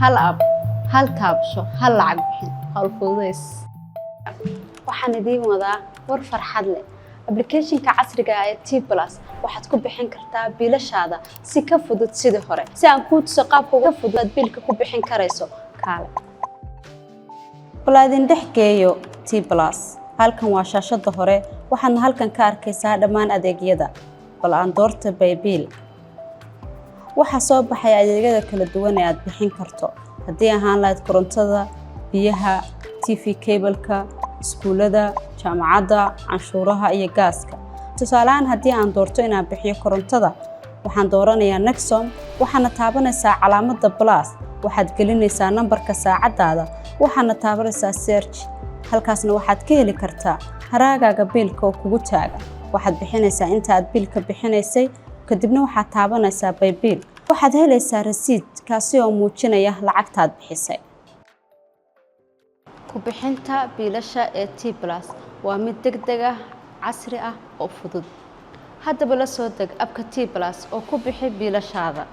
Hal app, hal taabasho, hal lacag bixin, hawl fududays. Waxaan idiin wadaa war farxad leh. Applicationka casriga ah ee T Plus waxaad ku bixin kartaa biilashaada si ka fudud sidii hore. Si aan kuu tuso qaabka uga fudud aad biilka ku bixin karayso, kaale bal aadin dhex geeyo T Plus. Halkan waa shaashada hore, waxaadna halkan ka arkaysaa dhammaan adeegyada. Bal aan doorta pay bill. Waxaa soo baxay adeegyada kala duwan ee aad bixin karto, haddii ahaan lahayd korontada, biyaha, TV cable-ka, iskuulada, jaamacadda, canshuuraha iyo gaaska. Tusaaleahaan, haddii aan doorto inaan bixiyo korontada, waxaan dooranayaa Nexom, waxaana taabanaysaa calaamadda plus, waxaad gelinaysaa nambarka saacaddaada, waxaana taabanaysaa search. Halkaasna waxaad ka heli kartaa haraagaaga biilka oo kugu taagan. Waxaad bixinaysaa inta aad biilka bixinaysay, kadibna waxaad taabanaysaa pay bill. Waxaad helaysaa rasiid, kaasi oo muujinaya lacagtaad bixisay. Ku bixinta biilasha ee T Plus waa mid degdeg ah, casri ah oo fudud. Haddaba la soo deg app-ka T Plus oo ku bixi biilashaada.